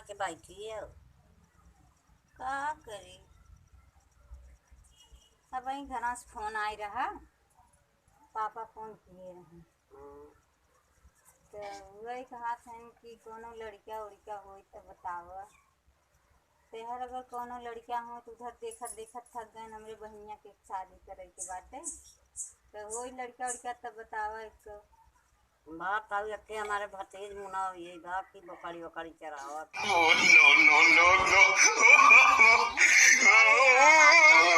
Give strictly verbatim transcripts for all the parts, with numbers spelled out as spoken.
के बैठी है। का करी, अब वही घरा से फोन आए रहा, पापा फोन किए रहे। हम्म। तो वही कहत हन कि कोनो लड़का उड़का होई तो बतावा। तेहर अगर कोनो लड़का हो तो उधर देखत देखत थक गए, हमरे बहिनिया के शादी करे के बाटे, तो होई लड़का उड़का तब बतावा एक। बात आउ एके हमारे भतीज मुना यही बा कि बकरी वकरी चरावत। No, no, no, no, no।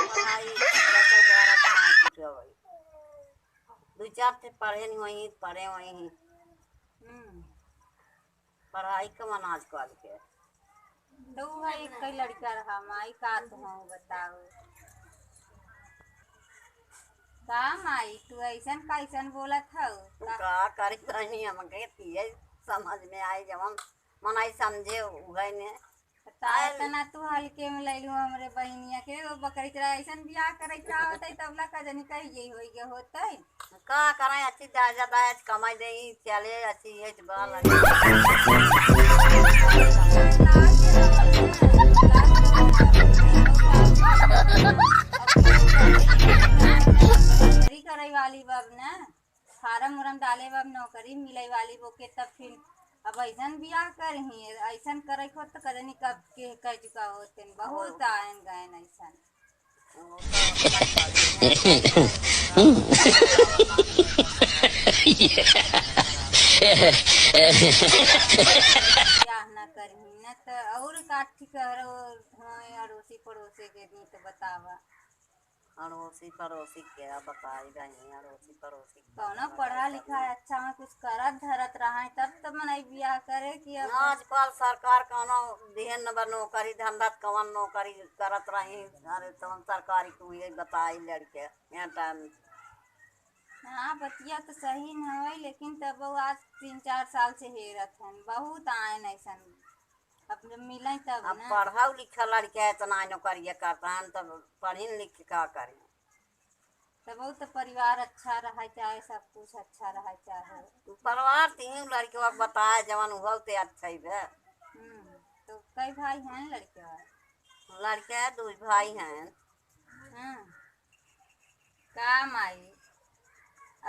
पढ़ाई, बकरी द्वारा कमाई कुछ हो गई। दू चार ठे पढ़े नहीं वही, पढ़े वही। हम्म। पढ़ाई कवन आजकल के। तो उहे एक कई लड़का रहा, माई का तो हूँ बताओ। का माई, तू ऐसन कैसन बोलत हऊ? तू का? का करी बहनी, हमके तिहे समझ में आई, जवन मनई समझे उहे ने। बता, आयल। इतना तू हल्के में लैलू हमरे बहिनिया के, वो बकरी चरा ऐसन बियाह करे के होतै, तबला का जनी कही यही होई गए होतै। का करें, अच्छी दाजा दाज कमाई दे, चले अच्छी ये बाल। नौकरी करे वाली बाब ना, फार्म उरम डाले बाब, नौकरी मिले वाली बो के, तब फिर अब ऐसन बियाह करही, ऐसन करे को तो कजनी कब के कह चुका होते, बहुत आयन गए ऐसन। बियाह ना करही ना तो और का ठीक है, रो-, होए अड़ोसी पड़ोसी के दी तो बतावा। अड़ोसी पड़ोसी के अब बताई रही, अड़ोसी पड़ोसी के कौनो बतावा पढ़ा जाए लिखा तब। अच्छा में कुछ करत धरत रहा है, तब तो मनई बियाह करे कि अब आजकल सरकार कौनो दिहे न बा नौकरी धंधा, कौन नौकरी करत रही, अरे तौन सरकारी तू ये बताई लड़के। यहाँ टाइम। हाँ, बतिया तो सही न होई, लेकिन तब आज तीन चार साल से हेरत हन, बहुत आयन ऐसन। अब जब मिले तब अब ना। पढ़ल लिखल लड़का इतना नौकरिया करता हन, तब पढ़िन लिख के का करी? तब तो परिवार अच्छा रहे, चाहे सब कुछ अच्छा रहे, चाहे। परिवार तीन लड़के बताए, जवन हुआ ते अच्छा ही बे। हम्म, तो कई भाई हैं लड़के? लड़के दो भाई हैं। हाँ। का माई,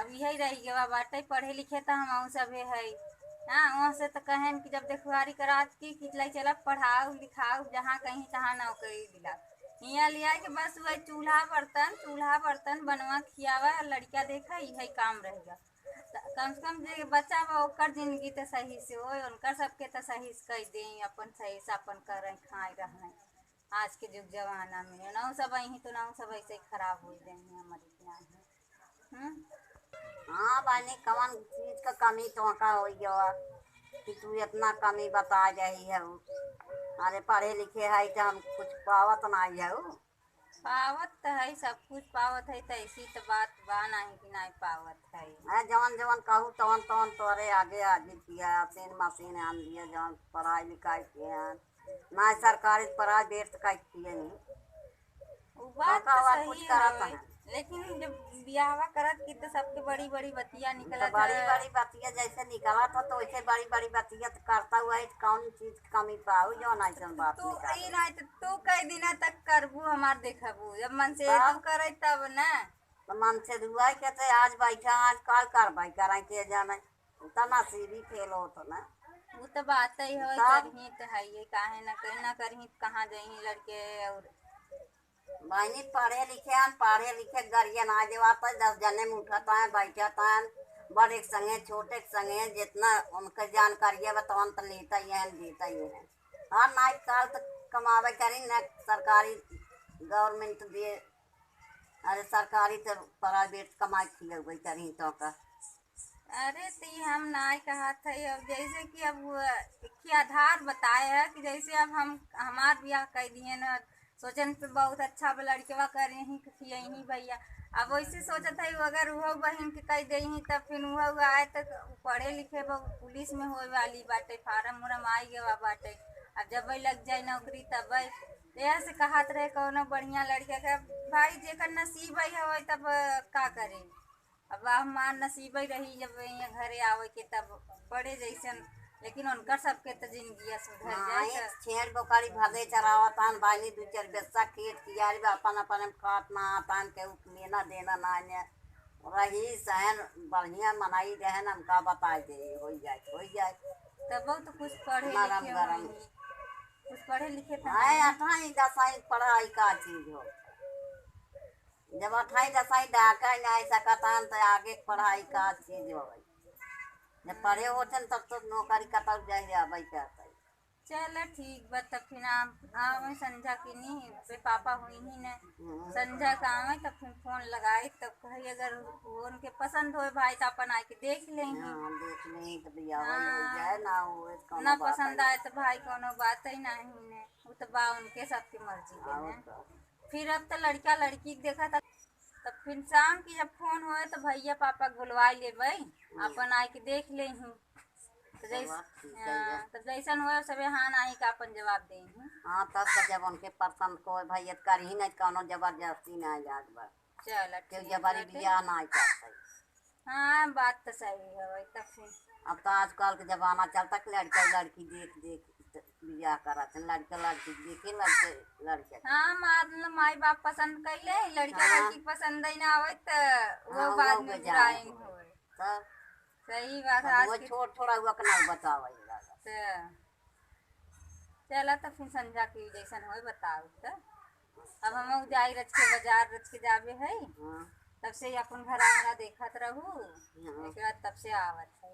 अब यही रही गवा बाटे, पढ़े लिखे त हमहू सभे है। हाँ, वहाँ से त कहेन कि जब देखवारी करात की, कि लाई चला पढ़ाऊ लिखाऊ, जहाँ कहीं तहाँ नौकरी दिला। हियाँ लिया के बस वही चूल्हा बर्तन, चूल्हा बर्तन बनवा खियावा, लड़का देखा, यही काम रहेगा। त कम से कम जे बच्चा बा, ओकर जिंदगी त सही से होय, उनकर सबके त सही से कह देई, अपन सही से अपन करें, खाए रहें। आज के जुग जमाना में ना सब अही तो ना सब ऐसे ही खराब हो जाएंगे हमारे बियाह में। हम्म? हाँ बहनी, कवन चीज का कमी तोहका होई गवा कि तू इतना कमी बता जाही है? अरे पढ़े लिखे है तो हम कुछ पावत ना है। पावत तो है, सब कुछ पावत है, तो ऐसी तो बात बा नहीं कि नहीं पावत है। अरे जवन जवन कहू तवन तवन तोरे आगे हाजिर किया, तीन मशीन आन दिया, जवन पढ़ाई लिखाई किया। ना सरकारी, प्राइवेट त काहे किए नहीं। उ बात तो सही है, लेकिन जब बियाहवा करत की तो सबके बड़ी बड़ी बतिया निकलत है। बड़ी बड़ी बतिया जैसे निकलत है, तो वैसे बड़ी बड़ी बतिया तो करता हुआ है, कौन चीज की कमी पाऊ, जो ना ऐसन बात तू निकाले। ई नहीं तो तू कई दिना तक करबू, हमार देखबू, जब मन से तू करे तब ना। तो मन से दुआ के तो आज बैठा, आज काल करवाई करें के जाने। उ त नसीबी फेल होत ना। उ त बात ही है, तब? करही त है, ये काहे ना कहीं ना करही त कहाँ जइही लड़के और बहिनी पढ़े लिखे हन, पढ़े लिखे गरियन आ जेवा त दस जने में उठत हैं, बैठत हैं, बड़े के संगे, छोटे के संगे, जितना उनके जानकारी है, बतवन त लेता ही है, देता ही है। हर नाई काल त कमावे करी, न सरकारी गवर्नमेंट दिए, अरे सरकारी त प्राइवेट कमाई खिया गई करी तो का। अरे ती हम नाय कहत है, अब जैसे कि अब वो एक ही आधार बताए है कि जैसे अब हम हमार बियाह कर दिए न, सोचन पे बहुत अच्छा बा लड़कवा कर यहीं के खियही भैया। अब वैसे सोचत है अगर उहो बहिन के कह देही तब फिर उहो आए तक पढ़े लिखे बा, पुलिस में होए वाली बाटे, फार्म उरम आई गवा बाटे। अब जब लग जाए नौकरी तब यह से कहत रहे कौनो बढ़िया लड़का के, भाई जेकर नसीब है होए तब का करे। अब हमार नसीब ही रही जब यहाँ घरे आवे के तब बड़े जैसन लेकिन उनकर सबके त जिंदगिया सुधर जाए। हाँ, त एक छेड़ बोकरी भले चरावत हन, बानी दू चार बेस्सा खेत कियारी बा, अपन अपन में खात ना आतान, केहू लेना देना ना ने। रही सहन बढ़िया मनाई रहन, हमका बताई दे, होई जाए, होई जाए। तब तो कुछ पढ़े नरम लिखे गरम। होई, कुछ पढ़े लिखे त आए नहीं। अठाई दसाई पढ़ाई का चीज हो, जब अठाई दसाई डाका नहीं सकत हन, त आगे के पढ़ाई का चीज हो। जब पढ़े होतन, तब तो नौकरी कतौ जाए, आबै करतै। चल ठीक बा, तब फिर आम, आवे संझा की नहीं, बे पापा हुई ही ने। हम्म। संझा का आवे, तब फिर फोन लगाई, तब कही अगर वो उनके पसंद होए भाई, तो अपन आके देख लेंगे। हाँ, देख लेंगे, तो बियाह हाँ। हो जाए ना, वो कौनो ना बात पसंद नहीं। आए, तो भाई कौनो बात ही नहीं ने, वो तो बा उनके सबके मर्जी के और ने। का। फिर अब तो लड़का लड़की के देखा था, तब फिर शाम की जब फोन होए, तो भैया पापा के बुलवा लेबै, हम्म। अपन आके देख लेही। तो जैस-, जवाब ठीक है हाँ, ये। तब जैसन होए, सबे हाँ नाही का अपन जवाब देही। हाँ, तब तो जब उनके पसंद को होए, भाई, ये करही नहीं, कौनो जबरदस्ती नहीं जात बा। चल, केहू ठीक जबरी बा, बियाह नहीं करते। हाँ, बात तो सही है, वही तब फिर। अब तो आजकल के जमाना चलता कि लड़का लड़की देख देख बियाह करत हैं, लड़का लड़की देखे, लड़के लड़के। हाँ, मतलब माई बाप पसंद कैले, लड़का हाँ। लड़की पसंद ही ना आवे, तो वो हाँ, बाद वो में बेजान बुराई होए। होए। तब सही बात है, अब आज वो के छोट छोड़ा हुआ के ना बतावे लागल। तो चला, तो फिर संझा की जैसन होए बताओ। तो अब हम जाई रच के, बाजार रच के जाबे है, हाँ। तब से ही अपन घर आंगना देखत रहू, हाँ। एक बाद तब से आवत है।